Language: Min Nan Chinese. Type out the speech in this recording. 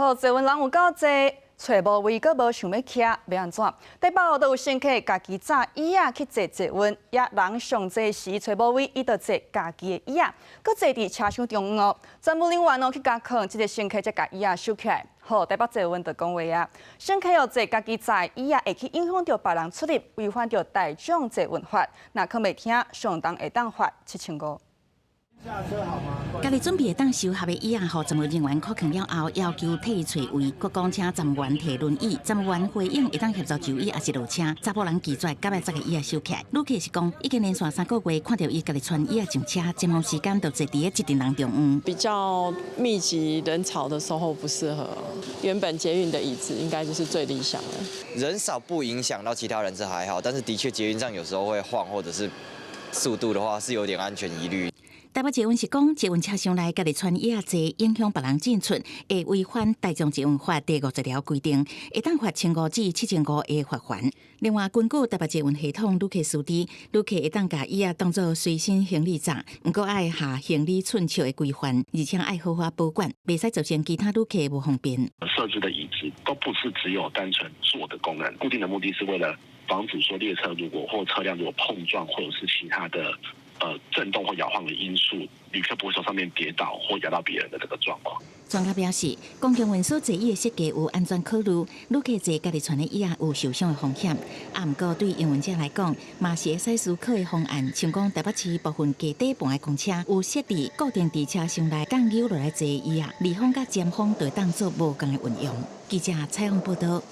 好，捷運人有夠濟，揣無位閣無想欲徛，欲按怎？台北都有乘客家己紮椅仔去坐捷運，也人上濟時揣無位，伊就坐家己的椅仔，閣坐佇車廂中央哦。站務人員哦去共勸，這个乘客才共椅仔收起來。好，台北捷運就講話啊，乘客哦坐家己紮的椅仔，會去影響著別人出入，違反著大眾捷運法。若閣袂聽，上重會當罰7500。家己準備會當收合的椅仔，予站務人員確認了後，要求替伊揣位，閣講請站員提輪椅，站務員回應會當協助就椅抑是落車。查埔人拒絕，佮欲紮個椅仔收起來。旅客是講，已經連續3個月看著伊家己穿椅仔上車，尖峰時間就坐佇咧這陣人中央。比較密集人潮的時候不適合。原本捷運的椅子應該就是最理想的。人少不影響到其他人是還好，但是的確捷運上有時候會晃，或者是速度的話是有點安全疑慮。台北捷運是講，捷運車廂內家己穿椅仔坐，影響別人進出，會違反大眾捷運法第50條規定，會當罰1500至7500的罰鍰。另外，根據台北捷運系統旅客須知，旅客會當共椅仔當做隨身行李紮，毋過愛合行李寸尺的規範，而且愛好好保管，袂使造成其他旅客無方便。設置的椅子都不是只有單純坐的功能，固定的目的是為了防止說列車如果或車輛如果碰撞，或者是其他的震動或搖晃的因素，旅客不會從上面跌倒或壓到別人的這個狀況。專家表示，公共運輸座椅的設計有安全考慮，旅客坐家己穿的椅仔有受傷的風險。啊，毋過對營運者來講，嘛是會使思考的方案。像講台北市部分低底盤的公車有設置固定佇車廂內降扭落來坐椅仔，離峰佮尖峰就會當做無仝的運用。記者採訪報導。